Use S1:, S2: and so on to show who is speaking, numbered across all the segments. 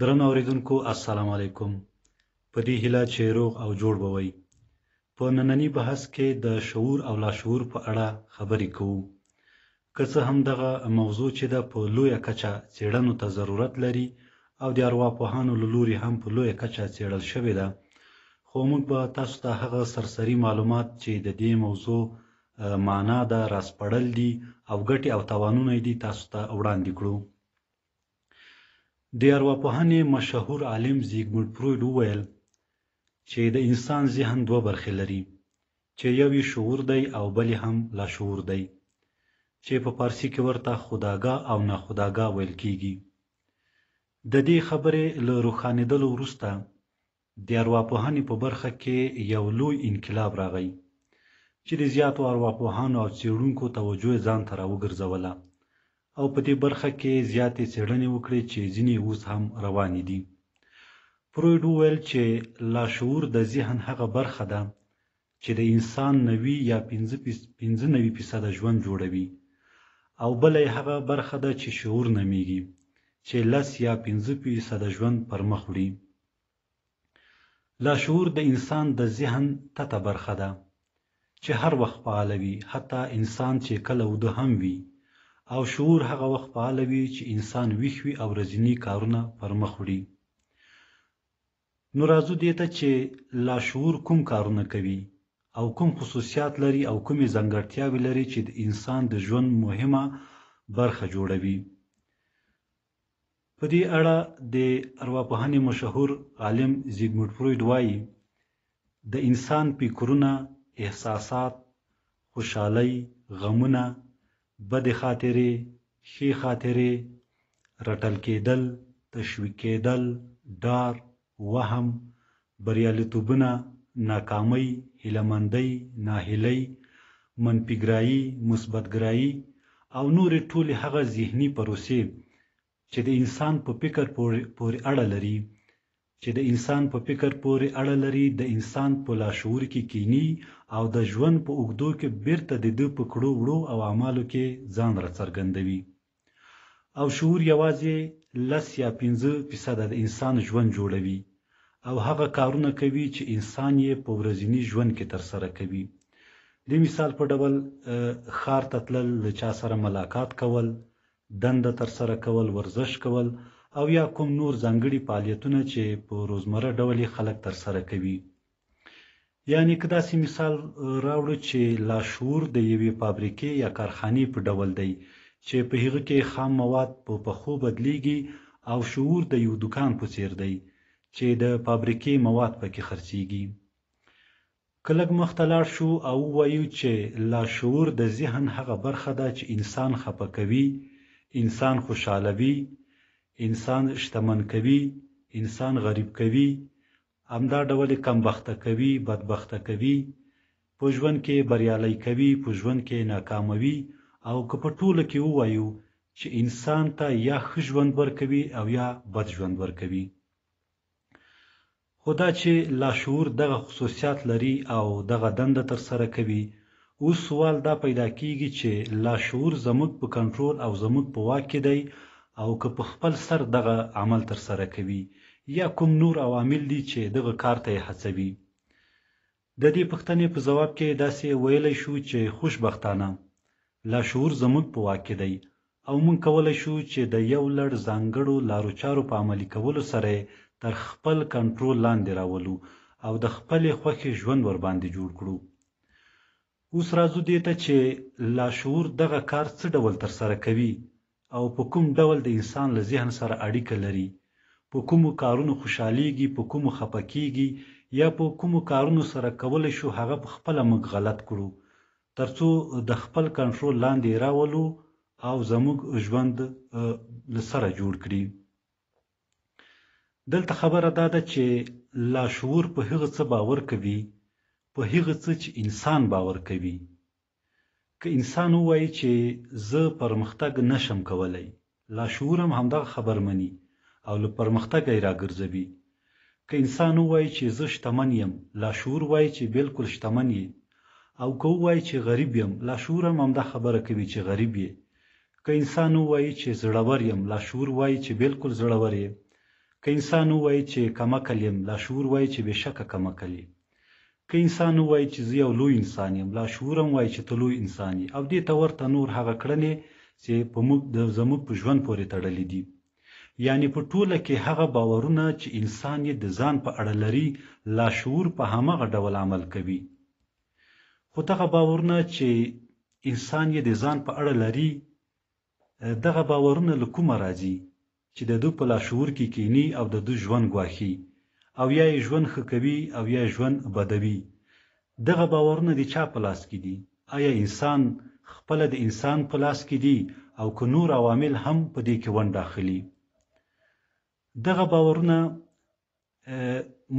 S1: درنو اورېدونکو السلام علیکم. په دې هیله چې روغ او جوړ به وئ. په ننني بحث کې د شعور او لاشعور په اړه خبرې کوو. که څه هم دغه موضوع چې ده په لویه کچه څېړنو ته ضرورت لري او د ارواپوهانو له لوري هم په لویه کچه څېړل شوې ده، خو موږ به تاسو ته هغه سرسري معلومات چې د دې موضوع معنا ده، راسپړل دي او ګټې او تاوانونه یې دي تاسو ته وړاندې کړو. د ارواپوهنې مشهور عالم زیګموند فروید وویل چې د انسان ذهن دوه برخې لري، چې یو یې شعور دی او بل یې هم لاشعور دی، چې په پارسي کې ورته خودآګاه او ناخودآګاه ویل کیږي. د دې خبرې له روښانېدلو وروسته د ارواپوهنې په برخه کې یو لوی انقلاب راغی، چې د زیاتو ارواپوهانو او څېړونکو توجه یې ځان ته راوګرځوله او په دې برخه کې زیاتې څېړنې وکړې چې ځینې اوس هم روانې دي. فروید وویل چې لاشعور د ذهن هغه برخه ده چې د انسان 90 یا 95 فیصده ژوند جوړوي او بله یې هغه برخه ده چې شعور نومېږي چې 10 یا 5 فیصده ژوند پر مخ وړي. لاشعور د انسان د ذهن تته برخه ده چې هر وخت فعاله وي، حتی انسان چې کله وده هم وي، او شعور هغه وخت فعاله وي چې انسان ویښ وي او ورځني کارونه پر مخ وړي. نو راځو دې ته چې لاشعور کوم کارونه کوي او کوم خصوصیات لري او کومې ځانګړتیاوې لري چې د انسان د ژوند مهمه برخه جوړوي. په دې اړه د ارواپوهنې مشهور عالم زیګموند فروید وایي، د انسان فکرونه، احساسات، خوشحالۍ، غمونه، بدې خاطرې، ښې خاطرې، رټل کېدل، تشویق کېدل، ډار، وهم، بریالیتوبونه، ناکامۍ، هیله مندۍ، ناهیلۍ، منفي ګرایي، مثبتګرایي او نورې ټولې هغه ذهني پروسې چې د انسان په فکر پورې اړه لري، چې د انسان په فکر پورې اړه لري، د انسان په لاشعور کې کینی او د ژوند په اوږدو کې بیرته د ده په کړو وړو او اعمالو کې ځان راڅرګندوي. او شعور یوازې 10 یا 5 فیصده د انسان ژوند جوړوي او هغه کارونه کوي چې انسان یې په ورځني ژوند کې ترسره کوي. د مثال په ډول ښار ته تلل، له چا سره ملاقات کول، دنده ترسره کول، ورزش کول او یا کوم نور ځانګړي فعالیتونه چې په روزمره ډول یې خلک ترسره کوي. یعنی که داسې مثال راوړو چې لاشعور د یوې فابریکې یا کارخانې په ډول دی چې په هغه کې خام مواد په پخو بدلیږي او شعور د یو دوکان په څیر دی چې د فابریکې مواد پکې خرڅیږي. که لږ مخته لاړ شو او ووایو چې لاشعور د ذهن هغه برخه ده چې انسان خفه کوي، انسان خوشحالوي، انسان شتمن کوي، انسان غریب کوي، همدا ډول یې کمبخته کوي، بدبخته کوي، په ژوند کې بریالی کوي، په ژوند کې ناکاموي، او که په ټوله کې ووایو چې انسان ته یا ښه ژوند ورکوي او یا بد ژوند ورکوي. خو دا چې لاشعور دغه خصوصیات لري او دغه دنده ترسره کوي، اوس سوال دا پیدا کیږي چې لاشعور زموږ په کنټرول او زموږ په واک کې دی او که په خپل سر دغه عمل ترسره کوي یا کوم نور عوامل دي چې دغه کار ته یې هڅوي. د دې پوښتنې په ځواب کې داسې ویلی شو چې خوشبختانه لاشعور زموږ په واک کې دی او موږ کولی شو چې د یو لړ ځانګړو لارو چارو په عملي کولو سره یې تر خپل کنټرول لاندې راولو او د خپلې خوښې ژوند ورباندې جوړ کړو. اوس راځو دې ته چې لاشعور دغه کار څه ډول ترسره کوي او په کوم ډول د انسان له ذهن سره اړیکه لري، په کومو کارونو خوشحالیږي، په کومو خپه کیږي یا په کومو کارونو سره کولی شو هغه په خپله موږ غلط کړو ترڅو د خپل کنټرول لاندې یې راولو او زموږ ژوند له سره جوړ کړي. دلته خبره دا ده چې لاشعور په هغه څه باور کوي، په هغه څه چې انسان باور کوي. که انسان ووایي چې زه پرمختګ نشم کولی، لاشعور هم همدغه خبر مني او له پرمختګه یې راګرځوي. که انسان ووایي چې زه شتمن یم، لاشعور وایي چې بالکل شتمن یې. او که ووایي چې غریب یم، لاشعور هم همدا خبره کوي چې غریب یې. که انسان ووایي چې زړور یم، لاشعور وایي چې بالکل زړور یې. که انسان ووایي چې کمعقل یم، لاشعور وایي چې بېشکه کمعقل یې. که انسان ووایي چې زه یو لوی انسان یم، لاشعور هم وایي چې ته لوی انسان یې او دې ته ورته نور هغه کړنې چې په موږ د زموږ په ژوند پورې تړلې دي. یعنې په ټوله کې هغه باورونه چې انسان یې د ځان په اړه لري، لاشعور په هماغه ډول عمل کوي. خو دغه باورونه چې انسان یې د ځان په اړه لري، دغه باورونه له کومه راځي چې د ده په لاشعور کې کیني او د ده ژوند ګواښي او یا یې ژوند ښه کوي او یا یې ژوند بدوي؟ دغه باورونه د چا په لاس کې دي؟ ایا انسان خپله د انسان په لاس کې دي او که نور عوامل هم په دې کې ونډه اخلي؟ دغه باورونه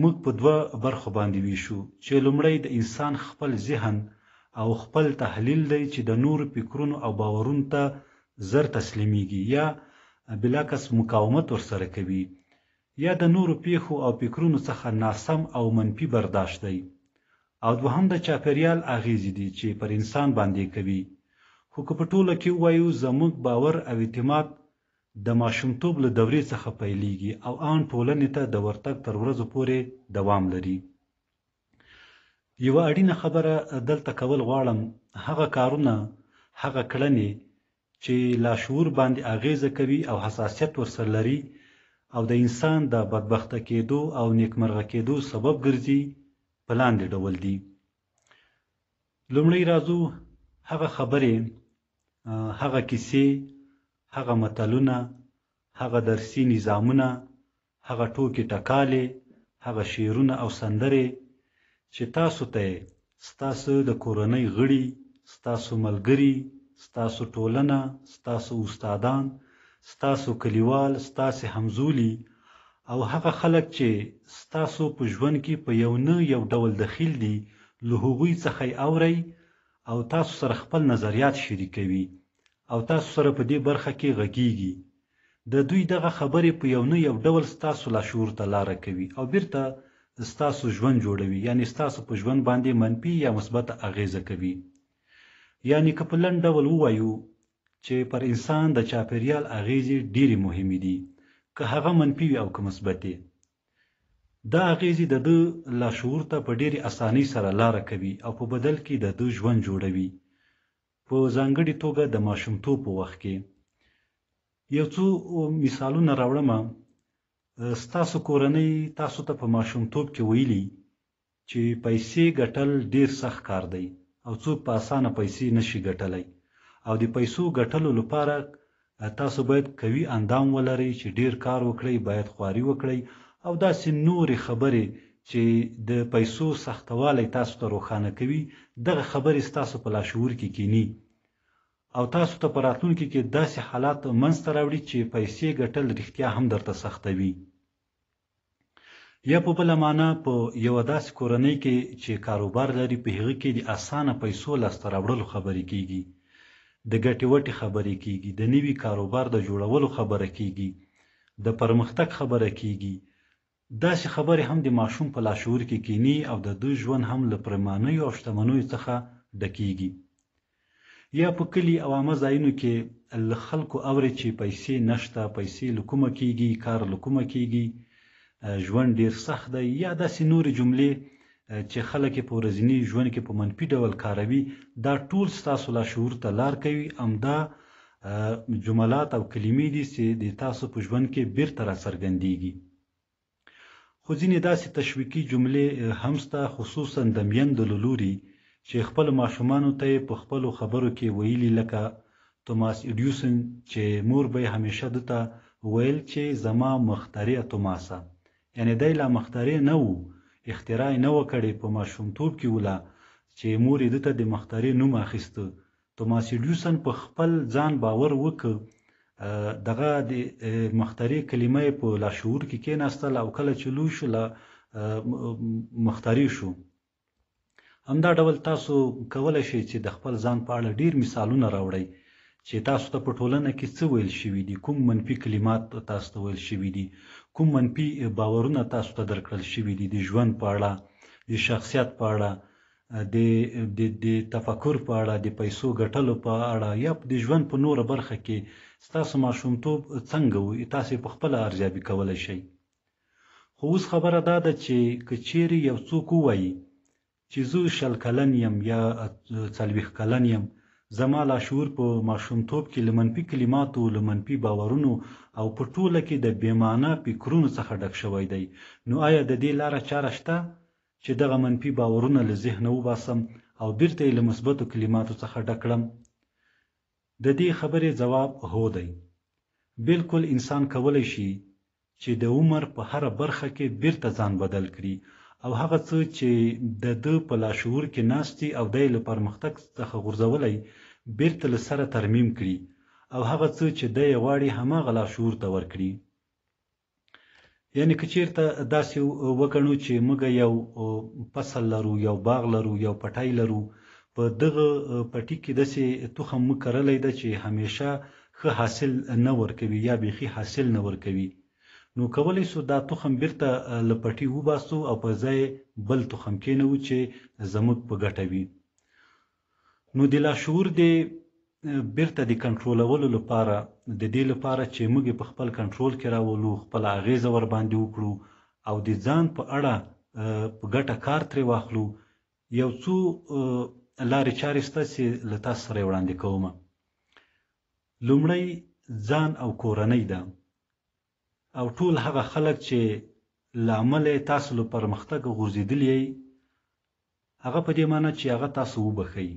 S1: موږ په دوه برخو باندې ویشو چې لومړی د انسان خپل ذهن او خپل تحلیل دی چې د نورو فکرونو او باورونو ته زر تسلیمیږي یا بالعکس مقاومت ورسره کوي یا د نورو پیښو او فکرونو څخه ناسم او منفي برداشت دی او دوهم د چاپیریال اغیزې دي چې پر انسان باندې کوي. خو که په ټوله کې ووایو زموږ باور او اعتماد د ماشومتوب له دورې څخه پیلیږي او آن ټولنې ته د ورتګ تر ورځو پورې دوام لري. یوه اړینه خبره دلته کول غواړم، هغه کارونه، هغه کړنې چې لاشعور باندې اغیزه کوي او حساسیت ورسره لري او د انسان د بدبخته کېدو او نیکمرغه کېدو سبب ګرځي، په لاندې ډول دي. لومړی راځو هغه خبرې، هغه کیسې، هغه متلونه، هغه درسي نظامونه، هغه ټوکې ټکالې، هغه شعرونه او سندرې چې تاسو ته یې ستاسو د کورنۍ غړي، ستاسو ملګري، ستاسو ټولنه، ستاسو استادان، ستاسو کلیوال، ستاسو همزولي او هغه خلک چې ستاسو په ژوند کې په یو نه یو ډول دخیل دي، له هغوی څخه یې اورئ او تاسو سره خپل نظریات شریکوي او تاسو سره په دې برخه کې غږیږي. د دوی دغه خبرې په یو نه یو ډول ستاسو لاشعور ته لاره کوي او بیرته ستاسو ژوند جوړوي، یعنې ستاسو په ژوند باندې منفي یا مثبته اغیزه کوي. یعنې که په لنډ ډول ووایو چې پر انسان د چاپیریال اغیزې ډیرې مهمې دي، که هغه منفي وي او که مثبتې. دا اغیزې د ده لاشعور ته په ډیرې اسانۍ سره لاره کوي او په بدل کې د ده ژوند جوړوي، په ځانګړي توګه د ماشومتوب په وخت کې. یو څو مثالونه راوړم. ستاسو کورنۍ تاسو ته په ماشومتوب کې ویلي چې پیسې ګټل ډیر سخت کار دی او څوک په اسانه پیسې نشي ګټلی او د پیسو ګټلو لپاره تاسو باید قوي اندام ولرئ چې ډیر کار وکړئ، باید خواري وکړئ او داسې نورې خبرې چې د پیسو سختوالی تاسو ته روښانه کوي. دغه خبرې ستاسو په لاشعور کې کیني او تاسو ته په راتلونکي کې داسې حالات منځته راوړي چې پیسې ګټل رښتیا هم درته سختوي. یا په بله معنا په یوه داسې کورنۍ کې چې کاروبار لري، په هغه کې د اسانه پیسو لاسته راوړلو خبرې کیږي، د ګټې وټې خبرې کیږي، د نوي کاروبار د جوړولو خبره کیږي، د پرمختګ خبره کیږي. داسې خبرې هم د ماشوم په لاشعور کې کیني او د دوی ژوند هم له پریمانیو او شتمنیو څخه ډکیږي. یا په کلي او عامه ځایونو کې له خلکو اورې چې پیسې نشته، پیسې له کومه کیږي، کار له کومه کیږي، ژوند ډیر سخت دی، یا داسې نورې جملې چې خلک یې په ورځني ژوند کې په منفي ډول کاروي. دا ټول ستاسو لاشعور ته لار کوي. همدا جملات او کلمې دي چې د تاسو په ژوند کې بیرته راڅرګندیږي. خو ځینې داسې تشویقي جملې هم شته، خصوصا د میندو له لوري چې خپلو ماشومانو ته یې په خپلو خبرو کې ویلي، لکه توماس ایډیوسن چې مور به یې همیشه ده ته ویل چې زما مخترع توماسه، یعنې دی لا مخترع نه و، اختراع یې نه وه کړې، په ماشومتوب کې و لا چې مور یې ده ته د مخترع نوم اخیسته. توماس ایډیوسن په خپل ځان باور وکړ، دغه د مخترع کلمه یې په لاشعور کې کېناستله او کله چې لوی شو لا مخترع شو. همدا ډول تاسو کولی شئ چې د خپل ځان په اړه ډیر مثالونه راوړئ چې تاسو ته په ټولنه کې څه ویل شوي دي، کوم منفي کلمات تاسو ته ویل شوي دي، کوم منفي باورونه تاسو ته درکړل شوي دي د ژوند په اړه، د شخصیت په اړه، د تفکر په اړه، د پیسو ګټلو په اړه، یا د ژوند په نوره برخه کې ستاسو ماشومتوب څنګه و، تاسو یې په خپله ارزیابي کولی شئ. خو اوس خبره دا ده چې که چیرې یو څوک ووایي چې زه 20 کلن یم یا 40 کلن یم، زما لاشعور په ماشومتوب کې له منفي کلماتو، له منفي باورونو او په ټوله کې د بې معنا فکرونو څخه ډک شوی دی، نو آیا د دې لاره چاره شته چې دغه منفي باورونه له ذهنه وباسم او بیرته یې له مثبتو کلماتو څخه ډک کړم؟ د دې خبرې ځواب هو دی. بلکل انسان کولی شي چې د عمر په هره برخه کې بیرته ځان بدل کړي او هغه څه چې د ده په لاشعور کې ناست دي او دی له پرمختګ څخه غورځولی بیرته له سره ترمیم کړي او هغه څه چې دی یې غواړي هماغه لاشعور ته ورکړي. یعنی که چیرته داسې وګڼو چې موږ یو فصل لرو، یو باغ لرو، یو پټی لرو، په دغه پټي کې داسې تخم موږ کرلی ده چې همیشه ښه حاصل نه ورکوي یا بیخي حاصل نه ورکوي، نو کولی شو دا تخم بیرته له پټي وباسو او په ځای بل تخم کینوو چې زموږ په ګټه وي. نو د لاشعور د بیرته د کنټرولولو لپاره، د دې لپاره چې موږ یې په خپل کنټرول کې راولو، خپله اغېزه ورباندې وکړو او د ځان په اړه په ګټه کار ترې واخلو، یو څو لارې چارې شته چې له تاسو سره یې وړاندې کوم. لومړی ځان او کورنۍ ده او ټول هغه خلک چې له امله یې تاسو له پرمختګه غورځېدلي یئ، هغه په دې معنی چې هغه تاسو وبخښئ،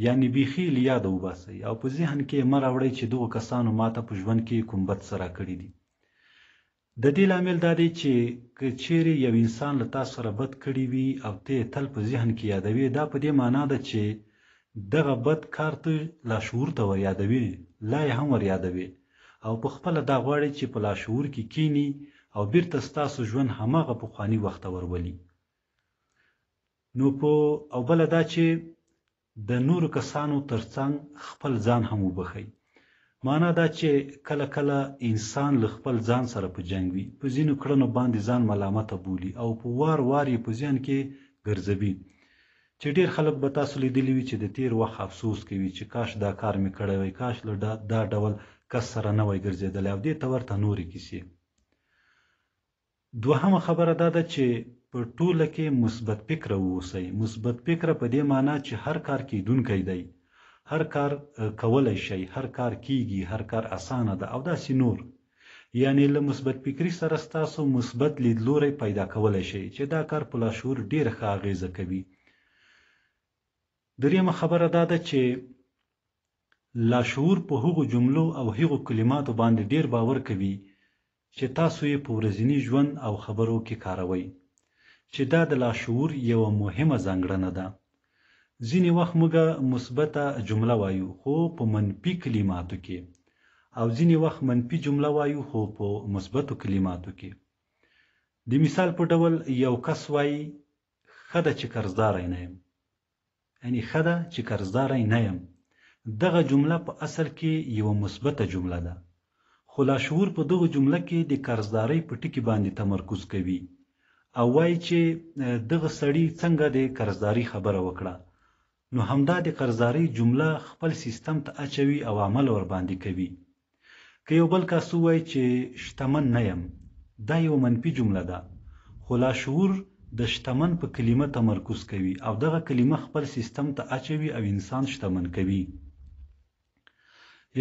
S1: یعنې بیخي له یاده وباسئ او په ذهن کې یې مه راوړئ چې دغو کسانو ماته په ژوند کې کوم بد څه راکړي دي. د دې لامل دا دی چې که چیرې یو انسان له تاسو سره بد کړي وي او ته یې تل په ذهن کې یادوې، دا په دې معنی ده چې دغه بد کار ته لاشعور ته وریادوې، لا یې هم وریادوې او په خپله دا غواړې چې په لاشعور کې کیني او بیرته ستاسو ژوند هماغه پخواني وخت ته ورولي. نو په او بله دا چې د نورو کسانو تر څنګ خپل ځان هم وبخښئ. معنا دا چې کله کله انسان له خپل ځان سره په جنګ وي، په ځینو کړنو باندې ځان ملامته بولي او په وار وار یې په ذهن کې ګرځوي. چې ډېر خلک به تاسو لیدلي وي چې د تېر وخت افسوس کوي چې کاش دا کار مې کړی وای، کاش له دا ډول کس سره نه وای ګرځېدلی او دې ته ورته نورې کیسې. دوهمه خبره دا ده چې په ټوله کې مثبت فکره واوسئ. مثبت فکره په دې مانا چې هر کار کېدونکی دی، هر کار کولی شئ، هر کار کېږي، هر کار اسانه ده او داسې نور. یعنې له مثبت فکري سره ستاسو مثبت لیدلوری پیدا کولی شئ چې دا کار په لاشعور ډېره ښه اغېزه کوي. درېیمه خبره دا ده چې لاشعور په هغو جملو او هغو کلماتو باندې ډېر باور کوي چې تاسو یې په ورځني ژوند او خبرو کې کاروئ، چې دا د لاشعور یوه مهمه ځانګړنه ده. ځینې وخت موږ مثبته جمله وایو خو په منفي کلماتو کې او ځینې وخت منفي جمله وایو خو په مثبتو کلماتو کې. د مثال په ډول یو کس وایي ښه ده چې قرضداری نه یم، یعنی ښه ده چې قرضداری نه یم. دغه جمله په اصل کې یوه مثبته جمله ده، خو لاشعور په دغه جمله کې د قرضدارۍ په ټکي باندې تمرکز کوي او وایي چې دغه سړي څنګه د قرضدارۍ خبره وکړه، نو همدا د قرضدارۍ جمله خپل سیستم ته اچوي او عمل ورباندې کوي. که یو بل کس ووایي چې شتمن نه یم، دا یوه منفي جمله ده، خو لاشعور د شتمن په کلمه تمرکز کوي او دغه کلمه خپل سیستم ته اچوي او انسان شتمن کوي.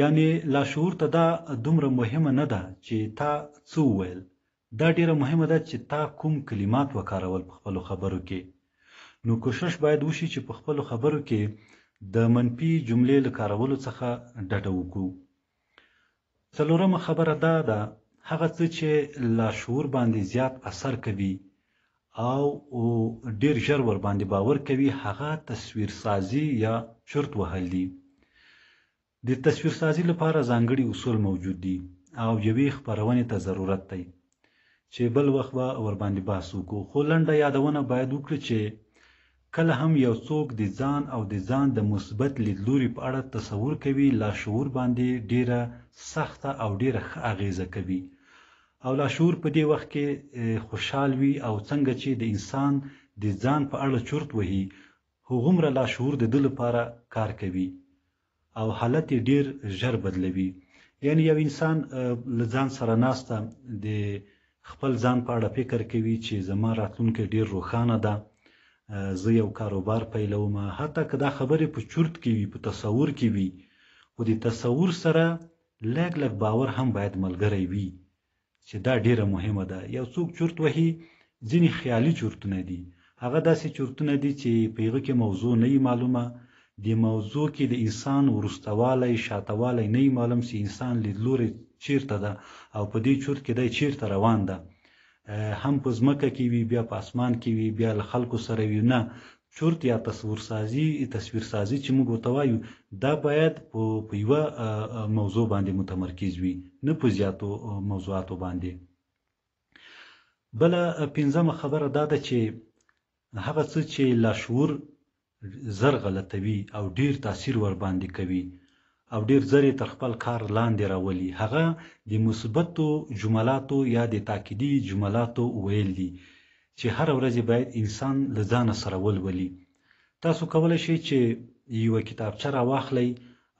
S1: یعنې لاشعور ته دا دومره مهمه نه ده چې تا څه وویل، دا ډېره مهمه ده چې تا کوم کلمات وکارول په خپلو خبرو کې. نو کوشش باید وشي چې په خپلو خبرو کې د منفي جملې له کارولو څخه ډډه وکړو. څلورمه خبره دا ده، هغه څه چې لاشعور باندې زیات اثر کوي او ډېر ژر ورباندې باور کوي هغه تصویر سازي یا چرت وهل دي. د تصویر سازي لپاره ځانګړي اصول موجود دي او یوې خپرونې ته ضرورت دی چې بل وخت به ورباندې بحث وکړو، خو لنډه یادونه باید وکړو چې کله هم یو څوک د ځان او د ځان د مثبت لیدلوري په اړه تصور کوي، لاشعور باندې ډېره سخته او ډېره ښه اغېزه کوي او لاشعور په دې وخت کې خوشحال وي او څنګه چې د انسان د ځان په اړه چورت وهي هغومره لاشعور د ده لپاره کار کوي او حالت یې ډېر ژر بدلوي. یعنی یو انسان له ځان سره ناسته د خپل ځان په اړه فکر کوي چې زما راتلونکی ډیر روښانه ده، زه یو کاروبار پیلوم، حتی که دا خبرې په چورت کې وي، په تصور کې وي، خو د تصور سره لږ لږ باور هم باید ملګری وي چې دا ډیره مهمه ده. یو څوک چورت وهي، ځینې خیالي چورتونه دي، هغه داسې چورتونه دي چې په هغه کې موضوع نه وي معلومه، د موضوع کې د انسان وروستهوالی، شاتهوالی نه وي معلوم چې انسان لیدلوری چیرته ده او په دې چورت کې دی چیرته روان ده. هم په ځمکه کې وي، بیا په اسمان کې وي، بیا له خلکو سره وي. نه، چورت یا تصور سازي، تصویر سازي چې موږ ورته وایو، دا باید په یوه موضوع باندې متمرکز وي، نه په زیاتو موضوعاتو باندې. بله پنځمه خبره دا ده چې هغه څه چې لاشعور زر غلطوي او ډیر تاثیر ورباندې کوي او ډیر زر یې تر خپل کار لاندې راولي، هغه د مثبتو جملاتو یا د تاکیدي جملاتو ویل دي چې هره ورځ یې باید انسان له ځانه سره ولولي. تاسو کولی شئ چې یوه کتابچه راواخلئ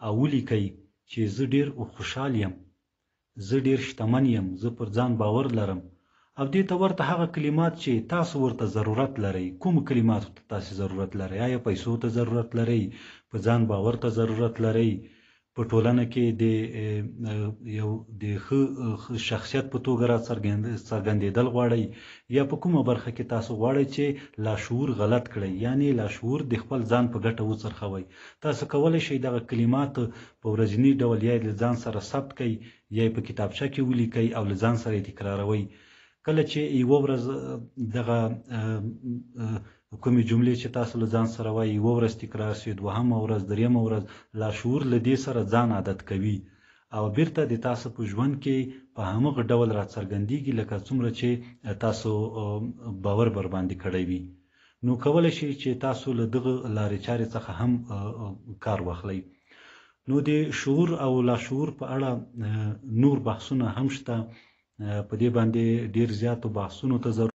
S1: او ولیکئ چې زه ډیر خوشحال یم، زه ډیر شتمن یم، زه پر ځان باور لرم، او دې ته ورته هغه کلمات چې تاسو ورته ضرورت لرئ. کومو کلماتو ته تاسو ضرورت لرئ؟ آیا پیسو ته ضرورت لرئ؟ په ځان باور ته ضرورت لرئ؟ په ټولنه کې د یو د ښه شخصیت په توګه را څرګندېدل غواړئ، یا په کومه برخه کې تاسو غواړئ چې لاشعور غلط کړئ، یعنی لاشعور د خپل ځان په ګټه وڅرخوئ. تاسو کولی شئ دغه کلمات په ورځني ډول یا له ځان سره ثبت کړئ، یا یې په کتابچه کې ولیکئ او له ځان سره یې تکراروئ. کله چې یوه ورځ دغه کومې جملې چې تاسو له ځان سره وایئ یوه ورځ تکرار شي، دوهمه ورځ، درېیمه ورځ، لاشعور له دې سره ځان عادت کوي او بیرته د تاسو په ژوند کې په همغه ډول راڅرګندېږي لکه څومره چې تاسو باور ورباندې کړی وي. نو کولی شئ چې تاسو له دغه لارې چارې څخه هم کار واخلئ. نو د شعور او لاشعور په اړه نور بحثونه هم شته، په دې باندې ډیر زیاتو بحثونو ته ضرورت